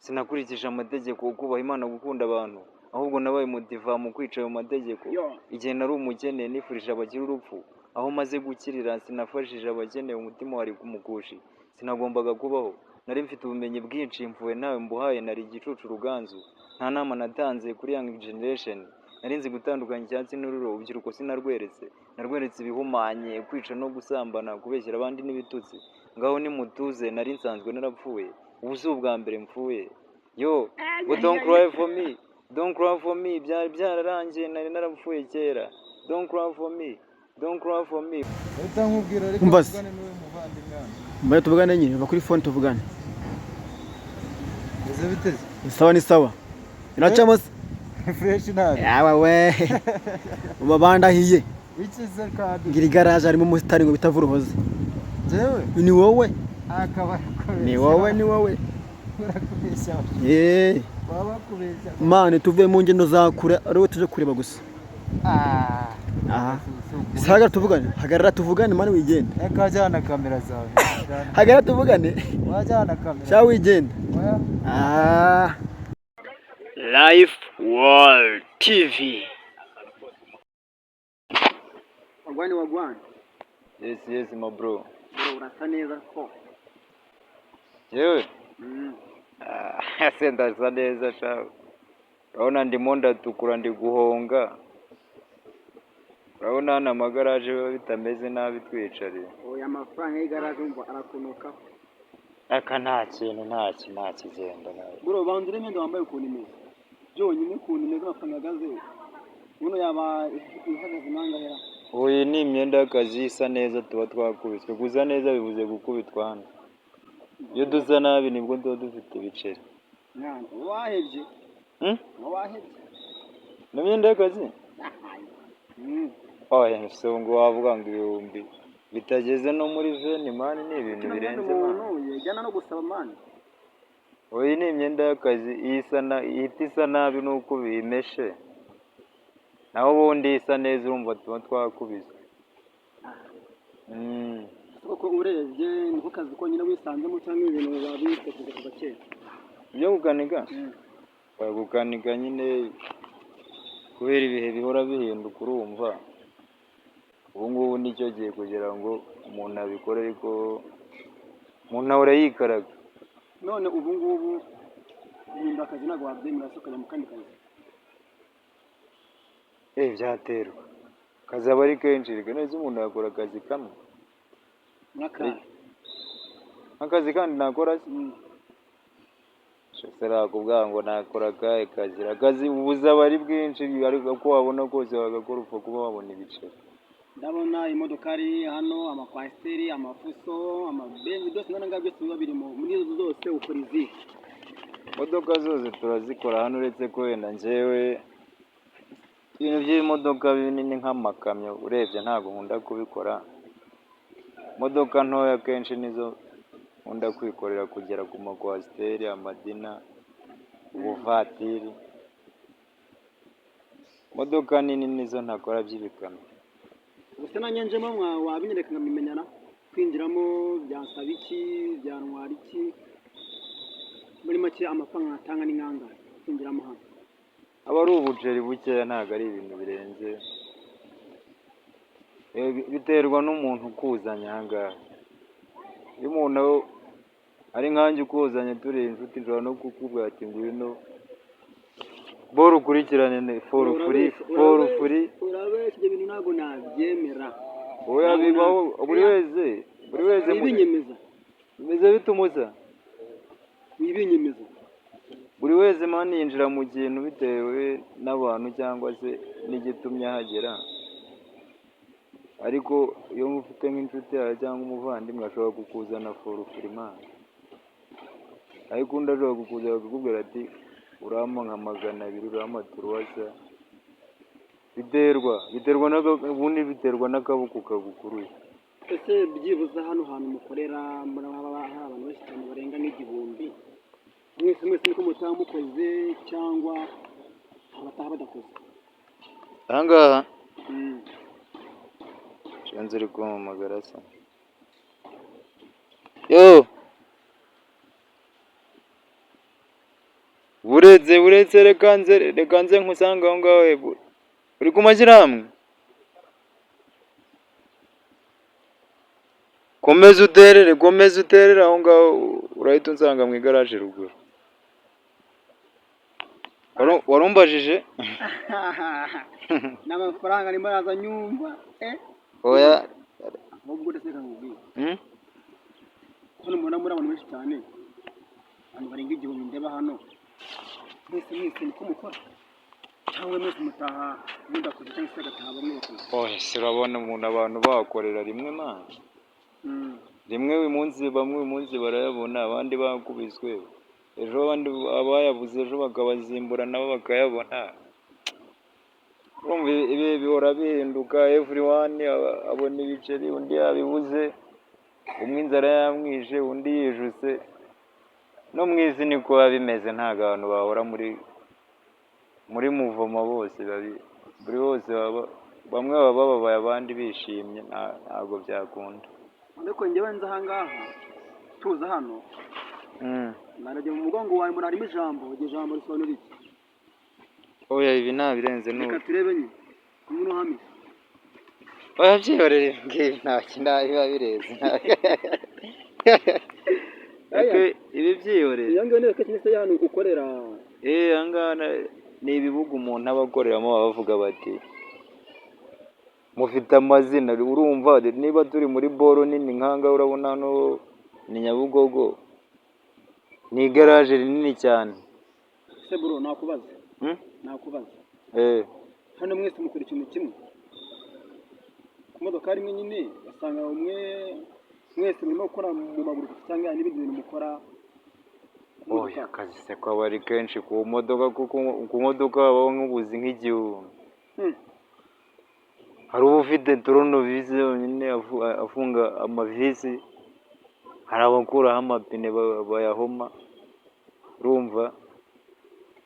Sinakurikije amategeko, kubaha Imana, gukunda abantu, ahubwo nabaye motiva mu kwica ayo mategeko. Igihe nari umukene nifurije abakire urupfu. Aho maze gukirira sinafashije abakene, umutima wari kumukushi. Sinagombaga kubaho. Nari mfite ubumenyi bwinshi, mvuwe nawe mbuhaye, nari igicucu Ruganzu. Nta nama natanze kuri young generation. Nari nzi gutandukanya icyatsi n'ururo, urubyiruko sinarweretse. Narweretse ibihumanye, kwica no gusambana, kubeshyera abandi n'ibitutsi. Ngaho nimutuze, nari nsanzwe narapfuye. Ubu si ubwa mbere mpfuye. Yo, ngo don't cry for me, don't cry for me, byari byararangiye, nari narapfuye kera. Don't cry for me, don't cry for me. Reka nkubwira, reka Umva se. tuvugane n'uwo muvandimwe hano. Mbaye tuvugane nyine, va kuri phone tuvugane. Meze biteze? Ni sawa, ni sawa. Iracamo se? Fresh nabi. Yawe we. Uba bandahiye. Wikize kandi. Ngira igaraje harimo umusitari ngo bita Vuruhoze. Njyewe? Ni wowe. Akaba arakubeshya. Ni wowe, ni wowe. Urakubeshya. Eh, Baba bakubeshya. Man, tuvuye mu ngendo za kure ari wowe tuje kureba gusa. Ah. Aha. Hagarara tuvugane. Hagarara tuvugane, man, wigende. Reka wajyana kamera zawe. Hagarara tuvugane. Wajyana kamera. Sha, wigende. Oya. Ah. Life World TV. Wagwan, wagwan. Yes, my bro. Bro, urasa neza ko. Yewe? Ah, se ndasa neza sha. Urabona ndimo ndatukura, ndi guhonga. Urabona hano amagaraje biba bitameze nabi twicariye. Oya, amafaranga y'igaraje umva arakunuka. Aka nta kintu, nta kigenda nawe. Bro, banza urebe imyenda wambaye ukuntu imeze. Byonyine ukuntu imeze, amafaranga ahagaze. Buno yaba ihagaze nangahe? Uyu ni imyenda y'akazi isa neza tuba twakubiswe. Gusa neza bivuze gukubitwa hano. Iyo dusa nabi nibwo tuba dufite ibiceri. Mwana, uba wahebye. Hmm? Uba wahebye. Ni imyenda y'akazi? Oya, so ngo wavuga ngo ibihumbi bitageze no muri 20, man, ni ibintu Kino myenda birenze, man. Umuntu yejyana no gusaba, man. Oya, ni imyenda y'akazi isa na ihita isa nabi nuko bimeshe. Naho ubundi isa neza, urumva tuba twakubiswe. Koko urebye niko kazi konyine wisanzemo cyangwa ibintu wabitekereje kuva kera? Ibyo gukanika? Oya, gukanika nyine kubera ibihe bihora bihinduka, urumva. Ubu ngubu nicyo gihe kugira ngo umuntu abikore, ariko umuntu ahora yikaraga. None ubu ngubu guhindura akazi ntabwo wabyemera se, ukajya mu kandi kazi? Eh, byaterwa. Akazi aba ari kenshi, reka neza umuntu yakora akazi kamwe. N'akahe? Akazi kandi nakora se? Se nakubwira ngo nakora akahe kazi? Akazi ubuze aba ari bwinshi, ariko uko wabona kose wagakora, upfa kuba wabona ibiceri. Ndabona imodokari hano, amakwasiteri, amafuso, amabenzi, byose ndabona byose biba birimo. Muri izo zose ukora izihe? Imodoka zose turazikora hano, uretse ko wenda njyewe ibintu by'ibimodoka binini nk'amakamyo urebye ntabwo nkunda kubikora. Imodoka ntoya akenshi nizo nkunda kwikorera, kugera ku makwasiteri, amadina, ubuvatiri. Imodoka nini nizo ntakora by'ibikamyo. Gusa nanjye njemo wabinyereka nkabimenyana. Kwinjiramo byansaba iki? Byantwara iki? Muri make amafaranga natanga ni nkangahe kwinjiramo hano? Aba ari ubuceri bukeya, ntabwo ari ibintu birenze. Biterwa n'umuntu ukuzanye aha ngaha. Iyo umuntu ari nkanjye ukuzanye turi inshuti, nshobora no kukubwira ati ngwino boro ukurikirane for free, for free. Urabeshya, ibyo bintu ntabwo nabyemera. Oya, bibaho, buri wese, buri wese. Wibinyemeza. Bimeze bitumuza. Wibinyemeza. Buri wese, man, yinjira mu kintu bitewe n'abantu cyangwa se n'igitumye ahagera. Ariko iyo ufite nk'inshuti yawe cyangwa umuvandimwe, ashobora kukuzana for free, man. Ariko undi ashobora kukuzana akakubwira ati urampa nka 200, urampa turuwasa. Biterwa ubundi biterwa n'akaboko kagukuruye. Ese byibuze hano hantu mukorera muraba hari abantu benshi cyane barenga nk'igihumbi, mwese mwese niko mutaha mukoze cyangwa abataha badakoze? Aha ngaha shenzi uri kumpamagara se? Yo. Buretse reka nze nkusanga aho ngaho uri ku mashyirahamwe. Komeza uterere aho ngaho, urahita unsanga mu igaraje ruguru. Warumbajije? N'amafaranga arimo araza nyumva. Oya. Ahubwo ndetse reka nkubwire. Hmm? Hano mubona muri abantu benshi cyane, abantu barenga 1000 ndeba hano. Mwese niko mukora, cyangwa mwese mutaha mudakoze, cyangwa se agataha bamwe bakoze? Oya, se urabona umuntu abantu bakorera rimwe man. Rimwe uyu munsi, bamwe uyu munsi barayabona, abandi bakubiswe ejo, abandi abayabuze ejo bakabazimbura nabo bakayabona. Urumva ibi bihora bihinduka, everyone abona ibiceri, undi yabibuze, umwe inzara yamwishe, undi yijuse. No mu isi niko biba bimeze, ntabwo abantu bahora muri muvoma bose, buri bose bamwe baba bababaye abandi bishimye, ntabwo byakunda. Ariko njyewe nza aha ngaha, tuza hano, narajya mu mugongo wawe mbona harimo ijambo. Iryo jambo risobanura iki? Oya, ibi nta birenze Reka n'ubu. turebe nyine kumwe uhamye. Oya, byihorere ngibi, nta biba birenze. Ariko ibi byihorere. Iyo ngiyo ni location se y'ahantu ukorera? Aha ngaha ni ibibuga umuntu aba akoreramo, baba bavuga bati mufite amazina. Urumva niba turi muri boro nini nk'aha, urabona hano ni Nyabugogo, ni igaraje rinini cyane. Se bro, nakubaza? Hmm? Nakubaza. Eh. Hano mwese mukora ikintu kimwe ku modoka imwe nyine, basanga umwe, mwese murimo gukora mu maguru gusa, cyangwa hari n'ibindi bintu mukora ku Oya, modoka? akazi se ko aba ari kenshi ku modoka, kuko ku modoka habaho nk'ubuzi nk'igihumbi. Hari uba ufite tournevis yonyine afunga amavisi, hari abakuraho amapine bayahoma, urumva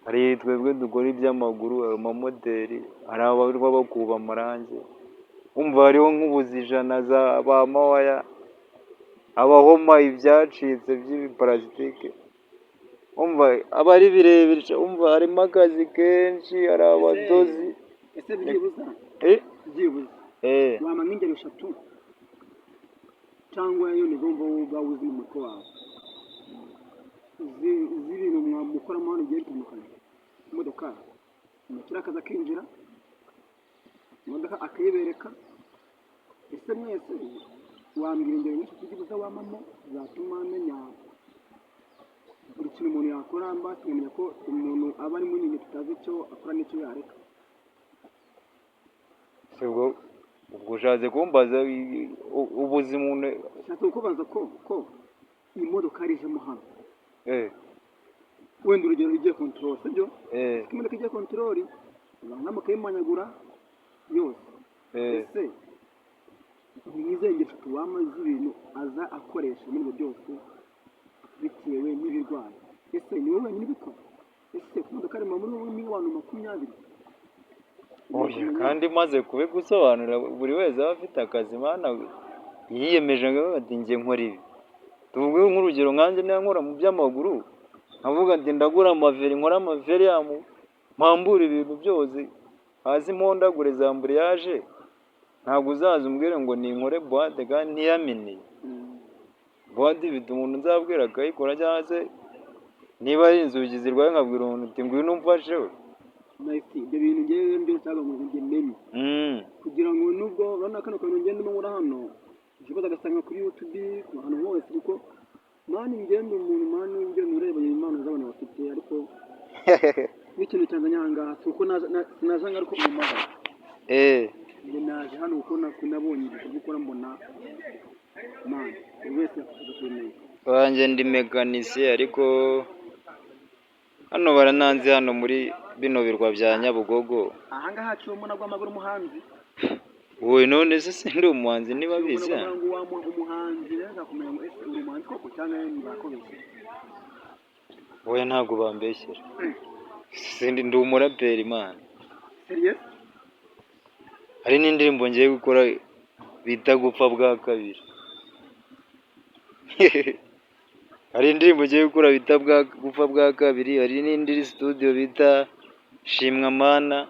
hari twebwe dukora iby'amaguru, amamoteri, hari abarwa bakuba amarangi, umva hariho nk'ubuzi 100 za ba mawaya, abahoma ibyacitse by'ibiparasitike, umva aba ari birebire, umva harimo akazi kenshi, hari abadozi. Ese byibuza, byibuze wampa nk'ingero 3 cyangwa iyo nigomba wowe ubwawe uzi mu mutwe wawe z'ibintu mukoramo hano bigiye bitandukanye? Imodoka, umukiriya akaza akinjira imodoka akayibereka. Ese mwese wambwira ingero nyinshi byibuze wamamo zatuma menya buri kintu umuntu yakora, mbasi nkamenya ko umuntu aba ari munini tutazi icyo akora n'icyo yareka? Se ubwo ushatse kumbaza ubuzima umuntu? Nshatse kukubaza ko iyi modoka ijemo hano, wenda urugero igiye contrôle, sibyo? Imodoka igiye contrôle, ubanza mukayimanyagura yose. Ese ni nk'izihe ngero 3 wama z'ibintu aza akoresha muri ibyo byose bitewe n'ibirwayi? Ese ni wowe wenyine ubikora? Ese ku modoka harimo muri wowe nk'abantu 20? Oya, kandi maze kubigusobanurira, buri wese aba afite akazi mana yiyemeje ngo ati njye nkora ibi. Tuvuge nk'urugero nkanjye, niba nkora mu by'amaguru, nkavuga ati ndagura amaveri, nkora amaveri yamu mpambura ibintu byose hasi, mpondagure za embrayage, ntabwo uzaza umbwire ngo ninkore boîte kandi ntiyaminiye. Boîte ifite umuntu nzabwira akayikora, cyangwa se niba ari inzugi zirwaye nkabwira umuntu uti ngwino umfashe we. Nice. Ibyo bintu ngewe nibyo nshaka ngo njye menye, kugira ngo nubwo urabona kano kantu ngenda nkora hano, ushobora agasanga kuri YouTube ku hantu hose, kuko man ngenda umuntu man ugenda ureba impano z'abantu bafite. Ariko n'ikintu cyanzanye aha ngaha si uko sinaje aha ngaha ariko umumagara. Njye naje hano kuko nabonye ibikorwa ukora, mbona man buri wese yakuza kubimenya. Wanjye ndi mécanicien, ariko hano barananze hano muri bino birwa bya Nyabugogo. Aha ngaha haciwe ubona guhamagara umuhanzi. Wowe none se sindi umuhanzi niba bizi hano? Ngo wamuha umuhanzi rero azakumenya ngo ese uri umuhanzi koko cyangwa ntibakubeshye? Wowe ntabwo bambeshyera, sindi, ndi umuraperi man. Serious? Hari n'indirimbo ngiye gukora bita gupfa bwa kabiri. Hari indirimbo ugiye gukora bita bwa gupfa bwa kabiri, hari n'indi iri studio bita Shimwa Mana.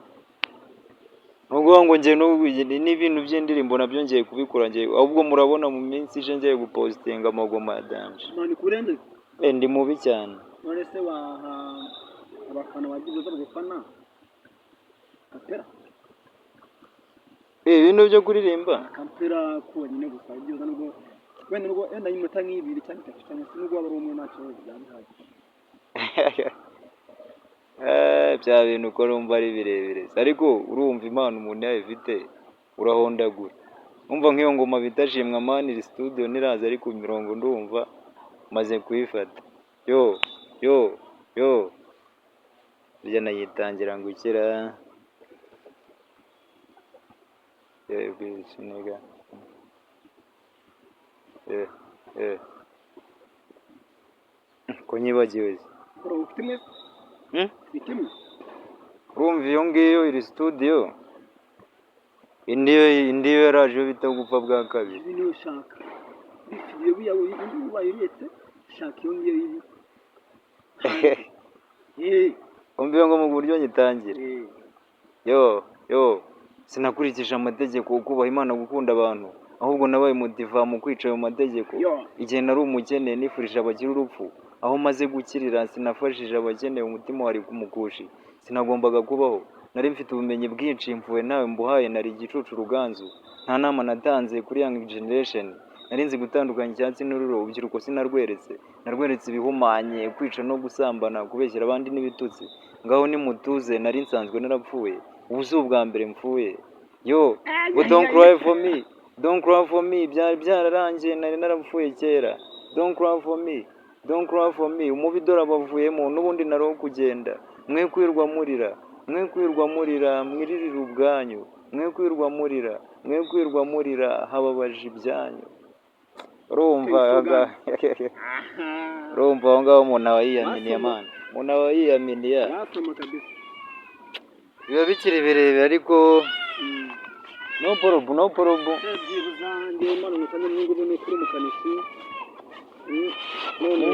Ni ukuvuga ngo njye n'ubu n'ibintu by'indirimbo nabyo ngiye kubikora ngiye, ahubwo murabona mu minsi ije ngiye gupostinga amagoma ya danger. Man, kurenze. Eh, ndi mubi cyane. None se waha abafana bagize bagufana kapera? Eh, ibintu byo kuririmba. Kapera konyine gusa, byibuze nubwo wenda nubwo wenda iminota nk'ibiri cyangwa itatu, cyangwa se nubwo waba ari umwe, nta kibazo, byaba bihagije. Eh, bya bintu uko urumva ari birebire, ariko urumva impano umuntu yayifite urahondagura. Umva nk'iyo ngoma bita Shimwa Mana iri studio ntiraza, ariko imirongo ndumva maze kuyifata. Yo yo yo, burya nayitangira ngo ikira nigga. Eh, eh. Ko nyibagiwe se? Bro, ufite imwe? Hmm? Ufite imwe? Urumva iyo ngiyo iri studio, indi yo yaraje yo bita gupfa bwa kabiri. Ibi niyo ushaka bisigaye buya indi ubaye uretse shaka iyo ngiyo iri eh. Umva iyo ngo mu buryo nyitangira. Eh. Yo yo, sinakurikije amategeko, kubaha Imana, gukunda abantu, ahubwo nabaye motiva mu kwica ayo mategeko. Yo. Igihe nari umukene nifurije abakire urupfu, aho maze gukirira sinafashije abakene, umutima wari kumukushi, sinagombaga kubaho. Nari mfite ubumenyi bwinshi, mvuwe nawe mbuhaye, nari igicucu ruganzu, nta nama natanze kuri young generation. Nari nzi gutandukanya icyatsi n'ururo, urubyiruko sinarweretse, narweretse ibihumanye, kwica no gusambana, kubeshyera abandi n'ibitutsi. Ngaho nimutuze, nari nsanzwe narapfuye, ubu si ubwa mbere mpfuye. Yo ngo don't cry for me, don't cry for me, byari byararangiye, nari narapfuye kera. Don't cry for me, don't cry for me, umubi dore abavuyemo, n'ubundi nari kugenda. Mwe kwirwa murira, mwe kwirwa murira, mwiririre ubwanyu, mwe kwirwa murira, mwe kwirwa murira, hababaje ibyanyu. Urumva urumva aho ngaho umuntu aba yiyaminiye, man, umuntu aba yiyaminiye. Yasoma kabisa. Biba bikiri birebire ariko no porobu, no porobu. Byibuza ngewe mpano ngutange n'ubu ni kuri umukanishi. None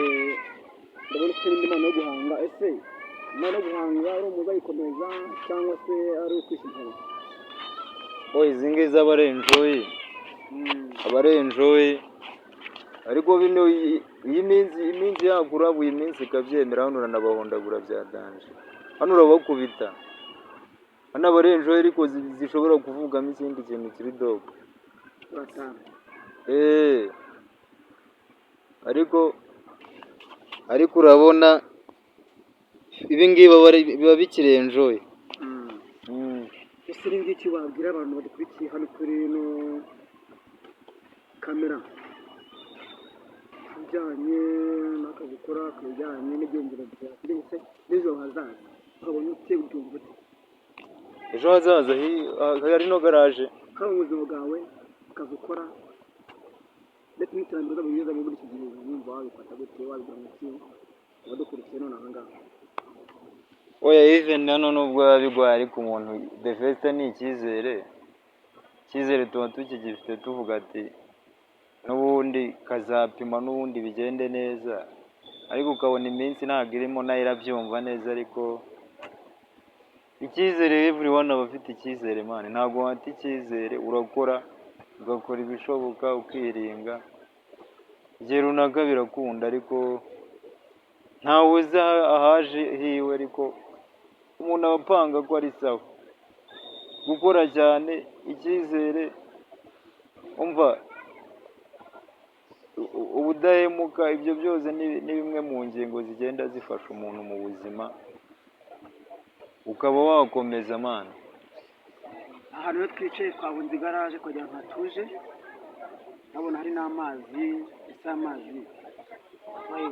ndabona ufite n'indi mpano yo guhanga. Ese impano yo guhanga ari umuza ayikomeza cyangwa se ari ukwishyira? Oh, izi ngizi aba ari enjoy, aba ari enjoy, ariko bino iyi minsi yakura, iyi minsi ikabyemera, hano uranabahondagura bya danger, hano urabakubita. Hano aba ari enjoy, ariko zishobora kuvugamo ikindi kintu kiri dope. Uratanga. Eh, ariko urabona ibi ngibi biba bikiri enjoy. Ese ni ngiki wabwira abantu badukurikiye hano kuri ino kamera, ku bijyanye n'akazi ukora, ku bijyanye n'ibyiyumviro byawe ndetse n'ejo hazaza, ukabona ute, ubyumva ute? Ejo hazaza hari no garaje. Haba mu buzima bwawe, akazi ukora, ndetse n'iterambere uzaba ugezemo muri iki gihe, wumva wabifata gute, wabibwira mu ki abadukurikiye none aha ngaha? Oya, even hano nubwo biba bigoye, ariko umuntu the first ni icyizere. Icyizere tuba tukigifite, tuvuga ati n'ubundi kazapima, n'ubundi bigende neza, ariko ukabona iminsi ntabwo irimo nayo irabyumva neza. Ariko icyizere, everyone aba afite icyizere, man. Ntabwo wata icyizere, urakora, ugakora ibishoboka, ukiringa, igihe runaka birakunda. Ariko ntawe uzi ahaje hiwe, ariko umuntu aba apanga ko ari sawa gukora cyane, icyizere, umva, ubudahemuka, ibyo byose ni bimwe mu ngingo zigenda zifasha umuntu mu buzima, ukaba wakomeza, man. Ahantu rero twicaye twabunze igaraje kugira ngo hatuje, ndabona hari n'amazi. Ese amazi abaye?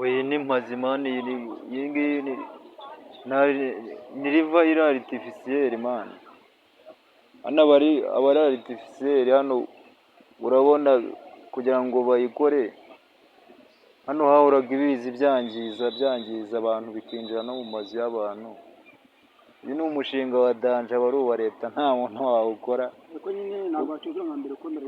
Oya, ni mazima, iyi ngiyi ni river iri artificielle, man. Hano aba ari artificielle. Hano urabona kugira ngo bayikore, hano hahoraga ibizi byangiza abantu, bikinjira no mu mazu y'abantu. Uyu ni umushinga wa danger, aba ari uwa leta, nta muntu wawukora. Ariko nyine ntabwo wacyuzura nka mbere uko mbere.